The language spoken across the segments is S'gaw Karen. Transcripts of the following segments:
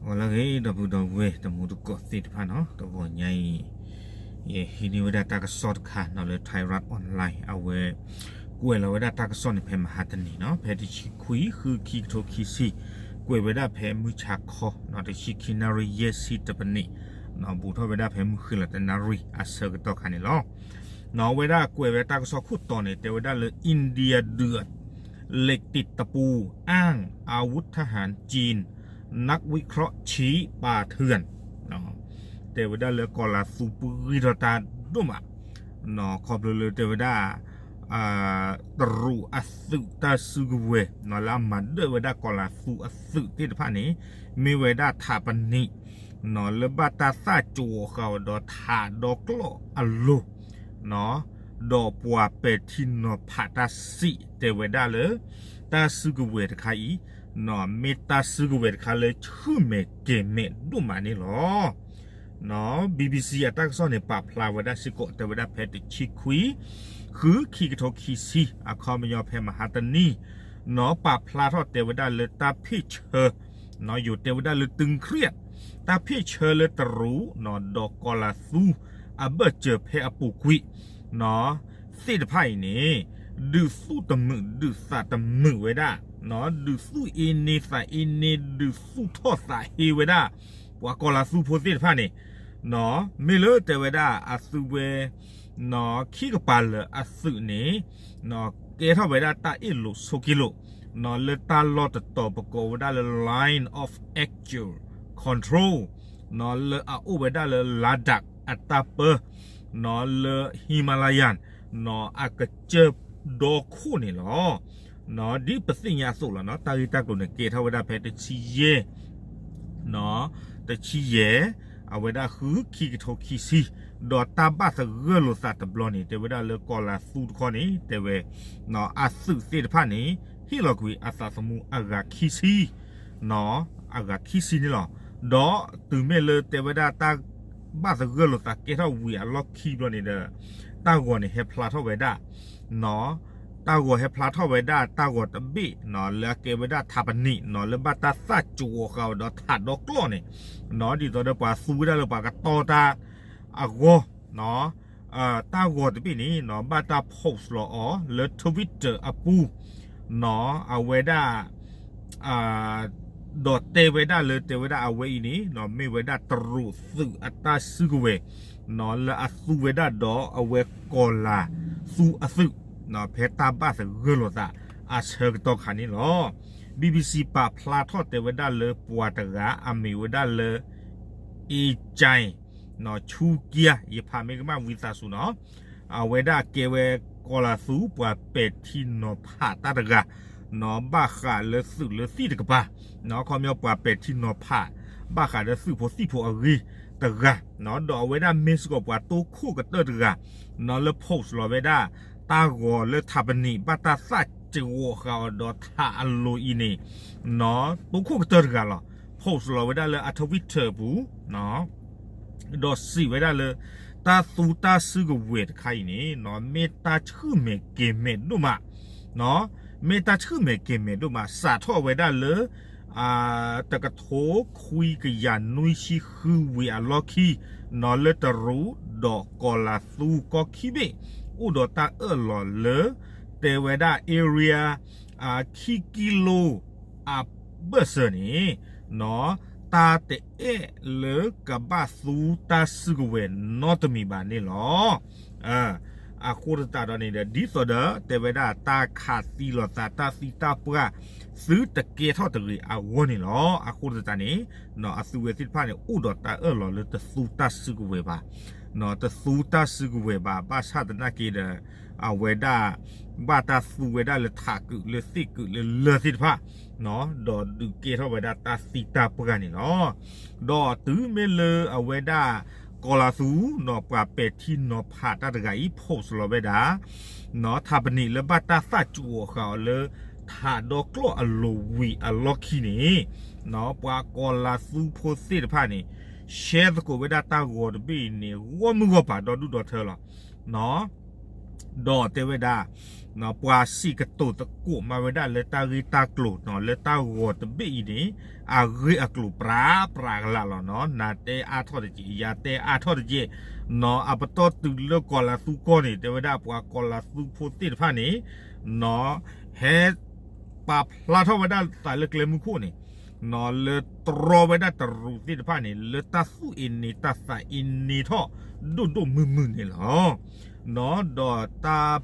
ဂီၤလၢအဂ့ၤ ဒီပုၢ်ဒီဝဲၢ်တံၤသကိးသ့ၣ်တဖၣ်နီၤ, တဂီၤညါအံၤ ယဟံးန့ၢ်ဝဲဒၣ်တၢ်ကစီၣ်တခါနီၤ လၢ Thairath Online အဝဲ ကွဲးလီၤဝဲဒၣ်တၢ်ကစီၣ်န့ၣ် ဖဲမဟါတနံၤနီၤ, ဖဲတဆံခွံ ဃု ခံကထိခံဆံ, ကွဲးဝဲဒၣ်ဖဲမုၢ်ဆါခီနီၤ တဆံခံနၣ်ရံၣ် ယဲၢ်ဆံတပနံး, ဘူးထီၣ်ဝဲဒၣ်ဖဲမုၢ်ဃ့လီၤတနၣ်ရံၣ်အဆၢကတီၢ်ခါန့ၣ်လီၤ. နီၤ အဝဲဒၣ်ကွဲးဝဲတၢ်ကစီၣ်ခိၣ်တီန့ၣ် တဲဝဲဒၣ်လၢ India ဒုး เหล็กติดตะปู อ้างอาวุธทหารจีน นักวิเคราะห์ชี้ป่าเถื่อน တဲဝဲဒၣ်လၢကီၤလၤသူပှံၢ်ထီၣ်တၢ်ဒိၣ်မး, ခီဖျိလၢတဲဝဲဒၣ် တရူးအသုးတၢ်စုကဝဲၤနီၤ လၢအမၤဒၢၣ်ဝဲဒၣ်ကီၤလၤသူအသုးသ့ၣ်တဖၣ်န့ၣ် မ့ၢ်ဝဲဒၣ်ထးပနံးနီၤ လၢဘၣ်တၢ်သၣ်ကဝီၤဃာ်အီၤဒီးထးဒီကျီၢ်အလိၤ ဒီးပှၤပဲာ်ထံနီၤဖးတၢ်စံး တဲဝဲဒၣ်လၢ တၢ်စုကဝဲၤတခါအံၤ မ့ၢ်တၢ်စုကဝဲၤတခါလၢဆူၣ်မဲာ်ကဲၤမဲာ်ဒိၣ်မးန့ၣ်လီၤ. နီၤ BBC အတၢ်ကစီၣ်န့ၣ် ပာ်ဖျါဝဲဒၣ်စ့ၢ်ကီး တဲဝဲဒၣ်ဖဲတဆံခွံ ဃု ခံကထိခံဆံ အခီပညီဖဲမဟါတနံၤ နီၤ ပာ်ဖျါထီၣ်တဲဝဲဒၣ်လၢတၢ်ဖ့ၣ်ဆၢ နီၤ ယိၤတဲဝဲဒၣ်လၢ ตึงเครียด တၢ်ဖ့ၣ်ဆၢလၢတရူးနီၤ ဒီးကီၤလၤသူ အဘၢၣ်စၢၤဖဲအပူၤကွံာ် နီၤ သ့ၣ်တဖၣ်အံၤန့ၣ် ဒုးသူၣ်တမုာ်ဒုးသးတမုာ်ဝဲဒၣ် နီၤ ဒုးသူၣ်အ့န့သးအ့န့ ဒုးသူၣ်ထီၣ်သးဟ့ဝဲဒၣ် ပှၤကီၤလၤသူဖိသ့ၣ်တဖၣ်န့ၣ် နီၤ မ့ၢ်လၢတဲဝဲဒၣ်အသုဝဲ နီၤ ခံကပၤလၢအသုးန့ၣ် ကဲထီၣ်ဝဲဒၣ်တၢ်အ့ၣ်လိာ်ဆိးက့လိာ် နီၤ လၢတၢ်လီၢ်တတီၤပကိးဝဲဒၣ်လၢ Line of Actual Control နီၤ လၢအအိၣ်ဝဲဒၣ်လၢ Ladakh အတၢ်ပၢ နီၤ လၢ Himalayan နီၤ အကစၢၢ်ဒီခိၣ်န့ၣ်လီၤ. နီၤ ဒ်ပသ့ၣ်ညါအသိးလီၤနီၤ တၢ်ဂ့ၢ်တၢ်ကျိၤန့ၣ် ကဲထီၣ်ဝဲဒၣ်ဖဲတဆံယဲၢ် နီၤ တဆံယဲၢ် အဝဲဒၣ်ဃု ခံကထိခံဆံ ဒီးတၢ်ဘၣ်သဂၢၢ်လိာ်သးတဘျီန့ၣ် တဲဝဲဒၣ်လၢကီၤလၤသူတခီန့ၣ် တဲဝဲ နီၤ အသုးသ့ၣ်တဖၣ်န့ၣ် ဟ့ၣ်လီၤကွံာ်အသးသမူအဂၤခံဆံ နီၤ အဂၤခံဆံန့ၣ်လီၤ. ဒီးတုၤမ့ၢ်လၢတဲဝဲဒၣ်တၢ်ဘၣ်သဂၢၢ်လိာ်သးကဲထီၣ်ဝံၤအလီၢ်ခံဘျီန့ၣ်ဒီး တၢ်ဂီၤန့ၣ်ဟဲဖျါထီၣ်ဝဲဒၣ် နီၤ တၢ်ဂီၤဟဲဖျါထီၣ်ဝဲဒၣ်တၢ်ဂီၤတဘ့ၣ်နီၤ လၢအကဲဝဲဒၣ်ထးပနံးနီၤ လၢဘၣ်တၢ်သၣ်ကဝီၤဃာ်အီၤဒီးထးဒီကျီၢ်န့ၣ် နီၤ ဒ်သိးဒီးပှၤသူဝဲဒၣ်လၢပှၤကတီတၢ်အဂီၢ် နီၤ တၢ်ဂီၤတဘ့ၣ်န့ၣ်နီၤ ဘၣ်တၢ် post လီၤအီၤလၢ Twitter အပူၤ နီၤ အဝဲဒၣ် ဒီးတဲဝဲဒၣ်လၢ တဲဝဲဒၣ်အဝဲအံၤန့ၣ်နီၤ မ့ၢ်ဝဲဒၣ်တရူးသုးအတၢ်စုကဝဲၤ နီၤ လၢအသူဝဲဒၣ်ဒီးအဝဲကီၤလၤသူအသုး နီၤ ဖဲတၢ်ဘၣ်သဂၢၢ်လိာ်သးအဆၢကတီၢ်ခါန့ၣ်လီၤ. BBC ပာ်ဖျါထီၣ်တဲဝဲဒၣ်လၢပှၤတဂၤ အမ့ၢ်ဝဲဒၣ်လၢ အ့ကၠဲ နီၤ ဆူကၠါ ယဖးမ့ၢ်ကမၣ်ဝံသးစူၤနီၤ အဝဲဒၣ်ကဲဝဲကီၤလၤသူပှၤပဲာ်ထံနီၤဖးတၢ်တဂၤ နီၤ ဘၣ်ဃးလၢသုးလၢသံၣ်တကပၤ နီၤ ခီပညီပှၤပဲာ်ထံနီၤဖး ဘၣ်ဃးလၢသုးဖိသံၣ်ဖိအဂ့ၢ်တဂၤ နီၤ ဒီးအဝဲဒၣ်မ့ၢ်စ့ၢ်ကီးပှၤတိခိၣ်ကတၢၢ်တဂၤ နီၤ လၢ post လီၤဝဲဒၣ် တၢ်ဂီၤလၢထးပနံး ဘၣ်တၢ်သၣ်ကဝီၤဃာ်အီၤဒီးထးအလိၤအံၤန့ၣ် နီၤ တိခိၣ်ကတၢၢ်တဂၤလီၤ. post လီၤဝဲဒၣ်လၢအ Twitter ပူၤ ဒီးစံးဝဲဒၣ်လၢ တၢ်သူတၢ်စုကဝဲၤတခါအံၤန့ၣ် နီၤ မ့ၢ်တၢ်ဆူၣ်မဲာ်ကဲၤမဲာ်ဒိၣ်မး နီၤ မ့ၢ်တၢ်ဆူၣ်မဲာ်ကဲၤမဲာ်ဒိၣ်မး စးထီၣ်ဝဲဒၣ်လၢ တကထိခွံကယၤနွံဆံဃုဝံၤအလီၢ်ခံ နီၤ လၢတရူးဒီးကီၤလၤသူကီၢ်ခံဘ့ၣ် အိၣ်ဒီးတၢ်အၢၣ်လီၤလၢ တဲဝဲဒၣ် area ခံကံလိ အဘၢၣ်စၢၤန့ၣ် နီၤ တၢ်တအဲၣ်လၢကဘၣ်သူတၢ်စုကဝဲၤနီတမံၤဘၣ်န့ၣ်လီၤ. အဃိသတးဒီးန့ၣ်ဒီး ဒ်သိးဒီး တဲဝဲဒၣ်တၢ်ခးသံလိာ်သး တၢ်သံတၢ်ပှၢ် သုတကဲထီၣ်တဂ့ၤအဂီၢ်န့ၣ်လီၤ. အဃိသတးန့ၣ် နီၤ အသုဝဲသ့ၣ်တဖၣ်န့ၣ် အိၣ်ဒီးတၢ်အၢၣ်လီၤလၢတသူတၢ်စုကဝဲၤဘၣ် နီၤ တသူတၢ်စုကဝဲၤဘၣ် ဘၣ်ဆၣ်သနာ်က့ဒီး အဝဲဒၣ် ဘၣ်တၢ်သူဝဲဒၣ်လၢထးကုာ်လၢသ့ၣ်ကုာ်လၢလၢၢ်သ့ၣ်တဖၣ် နီၤ ဒီးဒုးကဲထီၣ်ဝဲဒၣ်တၢ်သံတၢ်ပှၢ်န့ၣ်လီၤ. ဒီးတုၤမ့ၢ်လၢအဝဲဒၣ် ကီၤလၤသူ နီၤ ပှၤပဲာ်ထံနီၤဖးတၢ်တဂၤအံၤ post လီၤဝဲဒၣ် နီၤ ထးပနံးလၢဘၣ်တၢ်သၣ်ကဝီၤဃာ်အီၤလၢ ထးဒီကျီၢ်အလိၤဝံၤအလီၢ်ခံန့ၣ် နီၤ ပှၤကီၤလၤသူဖိသ့ၣ်တဖၣ်န့ၣ် share သကိးဝဲဒၣ်တၢ်ဂီၤတဘ့ၣ်အံၤန့ၣ် ဂီၢ်မုၢ်ဂီၢ်ပၤဒီဒူၣ်ဒီထၢလီၤ. နီၤ ဒီးတဲဝဲဒၣ် ပှၤစံးကတိၤသကိးမၤဝဲဒၣ်လၢတၢ်ဂ့ၢ်တၢ်ကျိၤနီၤ လၢတၢ်ဂီၤတဘ့ၣ်အံၤန့ၣ် အဂ့ၢ်အကျိၤပြးပြးကလာ်လီၤနီၤ. နၤတဲအါထီၣ်တက့ၢ် ယၤတဲအါထီၣ်တက့ၢ်နီၤ. အပတီၢ်တုၤလၢကီၤလၤသူကီၢ်န့ၣ် တဲဝဲဒၣ်ပှၤကီၤလၤသူဖိသ့ၣ်တဖၣ်န့ၣ်နီၤ ဟဲ ပာ်ဖျါထီၣ်ဝဲဒၣ်သးလၢကျဲမုၢ်ခိၣ်န့ၣ်နီၤ လၢတြီဝဲဒၣ်တရူးသ့ၣ်တဖၣ်န့ၣ် လၢတၢ်သူၣ်အ့န့ၤတၢ်သးအ့န့ၤထီၣ် ဒိၣ်ဒိၣ်မုၢ်မုၢ်န့ၣ်လီၤ. ဒီးတၢ်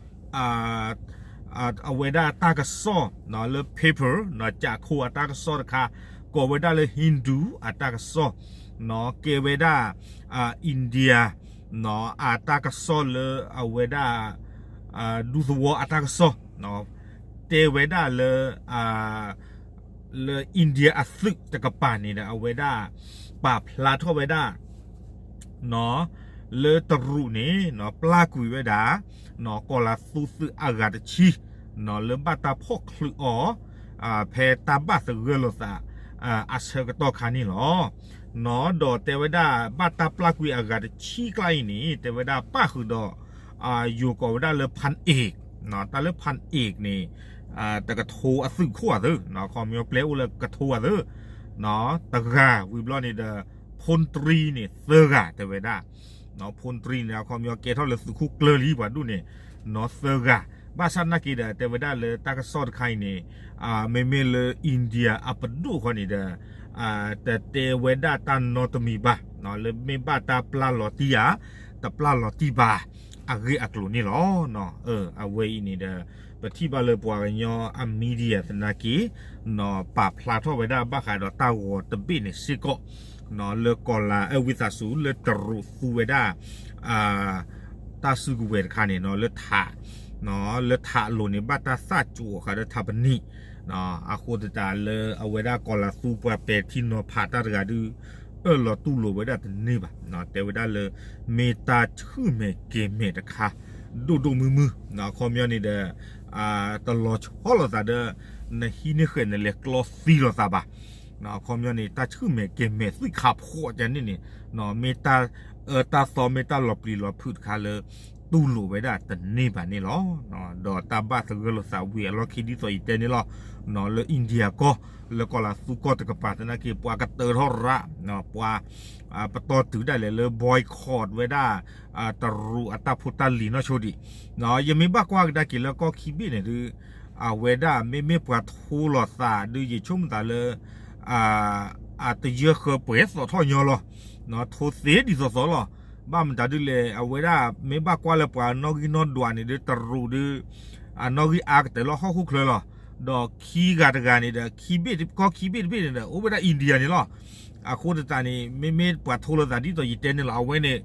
အဝဲဒၣ်တၢ်ကစီၣ်လၢ paper ကးခိၣ်အတၢ်ကစီၣ်တခါ ကိးဝဲဒၣ်လၢ Hindu အတၢ်ကစီၣ်နီၤ ကဲဝဲဒၣ် India နီၤ အတၢ်ကစီၣ်လၢအဝဲဒၣ် ဒူသဝီအတၢ်ကစီၣ် တဲဝဲဒၣ်လၢ လၢ India အသုးတကပၤန့ၣ်ဒီး အဝဲဒၣ်ပာ်ဖျါထီၣ်ဝဲဒၣ် လၢတရူးန့ၣ် ပျၢ်ကွံာ်ဝဲဒၣ် ကီၤလၤသူသုးအဂၤတဆံ လၢဘၣ်တၢ်ဖီၣ်ချုးအီၤ ဖဲတၢ်ဘၣ်သဂၢၢ်လိာ်သး အဆၢကတီၢ်ခါန့ၣ်လီၤ. ဒီးတဲဝဲဒၣ် ဘၣ်တၢ်ပျၢ်ကွံာ်အဂၤတဆံကျါအံၤန့ၣ် တဲဝဲဒၣ်ပၣ်ဃုာ်ဒီး ယိၤကိးဝဲဒၣ်လၢ ဖၣ်အ့ၣ် တၢ်လၢ ဖၣ်အ့ၣ် န့ၣ် တကထိအသုးခိၣ်အသး အခီပညီပျဲအိၣ်လၢကထိအသး တဂၤဝံၤဘျီန့ၣ်ဒီး ဖုန်းတြံန့ၣ် သၢဂၤတဲဝဲဒၣ် ဖုန်းတြံန့ၣ် အခီပညီကဲထီၣ်လၢသုးခိၣ်ကျၢၢ်လံပှၤဒိၣ်န့ၣ် သၢဂၤ ဘၣ်ဆၣ်သနာ်က့ဒီး တဲဝဲဒၣ်လၢတၢ်ကစီၣ်တခါအံၤန့ၣ် မ့မ့ၢ်လၢ India အပဒိၣ်ဃီန့ၣ်ဒီး တတဲဝဲဒၣ်တၢ်နီတမံၤဘၣ် လၢမ့ၢ်ဘၣ်တၢ်ပျၢ်လီၤတံၢ်ဧါ တပျၢ်လီၤတံၢ်ဘၣ် အဂ့ၢ်အကျိၤန့ၣ်လီၤ. အဝဲအံၤန့ၣ်ဒီး ပထံၣ်ဘၣ်လၢပှၤကညီအ media သနာ်က့ ပာ်ဖျါထီၣ်ဝဲဒၣ်ဘၣ်ဃးဒီးတၢ်ဂီၤတဘ့ၣ်န့ၣ်စ့ၢ်ကီး လၢကီၤလၤ အဝံသးစူၤ လၢတရူးသူဝဲဒၣ် တၢ်စုကဝဲၤတခါန့ၣ် လၢထး လၢထးအလိၤန့ၣ် ဘၣ်တၢ်သၣ်ကၠိအီၤဃာ်ဒီးထးပနံၣ် အဃိသတးလၢအဝဲဒၣ်ကီၤလၤသူပှၤပဲာ်ထံနီၤဖးတၢ်တဂၤဒုး အၢၣ်လီၤတူၢ်လိာ်ဝဲဒၣ်တန့ၢ်ဘၣ် တဲဝဲဒၣ်လၢ မ့ၢ်တၢ်ဆူၣ်မဲာ်ကဲၤမဲာ်တခါ ဒိၣ်ဒိၣ်မုၢ်မုၢ် အခီပညီန့ၣ်ဒီး တလီၤဆီလိာ်သးဒီး နဟံးန့ၢ်ဃဲးနလဲၤကျီသံလိာ်သးဘၣ် အခီပညီန့ၣ် တၢ်ဆူၣ်မဲာ်ကဲၤမဲာ်သွံၣ်ခါဖှိၣ်ကန့ၣ်န့ၣ် မ့ၢ်တၢ်အၢတၢ်သီမ့ၢ်တၢ်လီၤပျံၤလီၤဖုးတခါလၢ တူၢ်လိာ်ဝဲဒၣ်တန့ၢ်ဘၣ်န့ၣ်လီၤ. ဒီးတၢ်ဘၣ်သဂၢၢ်လိာ်သးဝံၤအလီၢ်ခံဒ်သိးယတဲန့ၣ်လီၤ လၢ India ကီၢ် လၢကီၤလၤသူကီၢ်တကပၤသနာ်က့ ပှၤကတၢၢ်ထီၣ်ရး ပှၤ ပတီၢ်တုၤဒၣ်လဲာ်လၢ boycott ဝဲဒၣ် တရူးအတၢ်ဖိတၢ်လံၤနီၢ်ဆိဒံး ယမ့ၢ်ဘၣ်ကွၢ်ကဒါက့ၤလၢကီၢ်ခံဘ့ၣ်န့ၣ်ဒုး အဝဲဒၣ်မ့မ့ၢ်ပှၤထိလိာ်သးဒုး ယဆိကမိၣ်သးလၢ အတယၢၢ်ဃၢပှဲၤသီးထီၣ်ညီလီၤ ထိသ့ဒ်သိးသိးလီၤ. ဘၣ်မတၤဒုးလဲၣ် အဝဲဒၣ်မ့ၢ်ဘၣ်ကွၢ်လၢပှၤနီၣ်ဂံၢ်နီၣ်ဒွးန့ၣ်ဒုး တရူးဒုး အနီၣ်ဂံၢ်အါကတၢၢ်လၢဟီၣ်ခိၣ်ချၢလီၤ. ဒီးခံဂၤတဂၤန့ၣ်ဒီး ခံဘ့ၣ် ကီၢ်ခံဘ့ၣ်တဘ့ၣ်န့ၣ်ဒီး အိၣ်ဝဲဒၣ် India န့ၣ်လီၤ. အဃိသတးန့ၣ် မ့မ့ၢ်ပှၤထိလိာ်သးဒ်သိးယတဲန့ၣ်လီၤ အဝဲန့ၣ်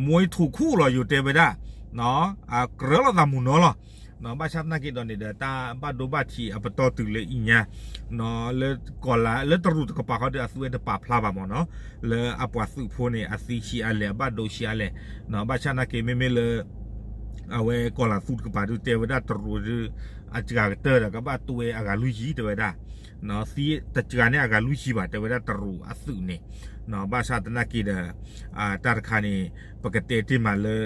မွေးထိုးခုတ်လီၤ ယိၤတဲဝဲဒၣ် ကြၢးလိာ်သးမုာ်နီၤလီၤ. ဘၣ်ဆၣ်သနာ်က့ဒီးန့ၣ်ဒီး တၢ်ဘၣ်ဒိဘၣ်ထံးအပတီၢ်တုၤလၢအံၤညါ လၢကီၤလၤ လၢတရူးတကပၤဃီဒီး အသုဝဲတပာ်ဖျါဘၣ်မ့ၢ်နီၤ လၢအပှၤသုးဖိန့ၣ် အသံဆံးအါလဲၣ် အဘၣ်ဒိဆံးအါလဲၣ်. ဘၣ်ဆၣ်သနာ်က့ မ့မ့ၢ်လၢ အဝဲကီၤလၤသူတကပၤဒုး တဲဝဲဒၣ်တရူးဒုး အစှၤကတၢၢ်ဒီး ကဘၣ်တွဲအဂၤလွံၢ်ဆံ တဲဝဲဒၣ် သံတစှၤန့ၢ်အဂၤလွံၢ်ဆံဘၣ် တဲဝဲဒၣ်တရူးအသုးန့ၣ် ဘၣ်ဆၣ်သနာ်က့ဒီး တၢ်တခါန့ၣ် ပကတဲတ့ၢ်မးလၢ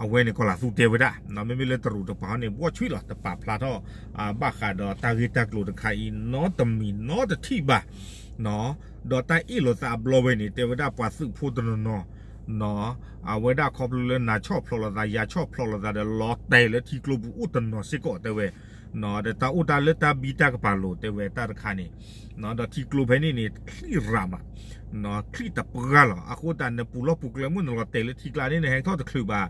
အဝဲန့ၣ်ကီၤလၤသူတဲဝဲဒၣ် မ့မ့ၢ်လၢတရူးတကပၤန့ၣ် ဘီၣ်ဆွံလီၤ တပာ်ဖျါထီၣ် ဘၣ်ဃးဒီးတၢ်ဂ့ၢ်တၢ်ကျိၤတခါအံၤ နီတမံၤနီတထံၣ်ဘၣ် ဒီးတၢ်အ့ၣ်လိာ်သးအဘျီဝဲန့ၣ် တဲဝဲဒၣ်ပှၤသုးဖိတနီၤနီၤ အဝဲဒၣ်ခီဖျိလၢနၤဆီၣ်ဖျိးလိာ်သး ယၤဆီၣ်ဖျိးလိာ်သးဒီး လီၤတဲာ်လၢထံကျိပူၤအိၣ်တနီၤစ့ၢ်ကီးတဲဝဲ ဒီးတၢ်အိၣ်တၢ်လၢတၢ်ဘံၣ်တၢ်ကပၤလိၤတဲဝဲတၢ်တခါန့ၣ် ဒီးထံကျိဖဲန့ၣ်န့ၣ် ချံၣ်ရးမး ချံၣ်တပှၢ်လီၤ. အဃိသတးနပူၤလီၢ်ပူၤကျဲမ့ၢ်နလီၤတဲာ်လၢထံကျါန့ၣ် နဟဲထီၣ်တချုးဘၣ်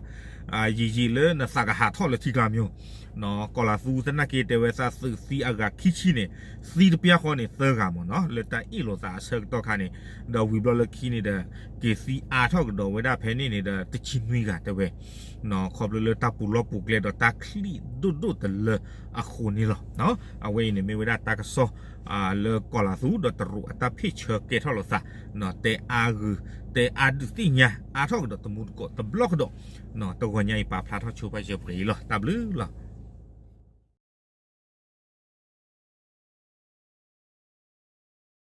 ယံာ်ယံာ်လၢနသးကဟးထီၣ်လၢထံကျါမ့ၢ် ကီၤလၤသူသနာ်က့တဲဝဲသးသုးသံအဂၤခံဆံန့ၣ် သံတပျၢ်ဃီန့ၣ် သၢဂၤမ့ၢ်နီၤ လၢတၢ်အ့ၣ်လိာ်သးအဆၢကတီၢ်ခါန့ၣ် ဒီးဝံၤဘျီလၢခံန့ၣ်ဒီး က့ၤသံအါထီၣ်ကဒီးဝဲဒၣ်ဖဲန့ၣ်န့ၣ်ဒီး တဆံနွံဂၤတဲဝဲ ခီဖျိလၢတၢ်ပူၤလီၢ်ပူၤကျဲဒီးတၢ်ချံၣ်ဒိၣ်ဒိၣ်တလၢအဃိန့ၣ်လီၤ. အဝဲအံၤန့ၣ်မ့ၢ်ဝဲဒၣ်တၢ်ကစီၣ် လၢကီၤလၤသူဒီးတရူးအတၢ်ဖ့ၣ်ဆၢကဲထီၣ်လိာ်သး တဲအါဂုာ် တဲအါဒုးသ့ၣ်ညါအါထီၣ်ကဒီးတမူတကိးတဘျီကဒီး တဂီၤညါအံၤပာ်ဖျါထီၣ်ဆိပာ်စၢၤပှဲၤအံၤလီၤ. တၢ်ဘျုးလီၤ.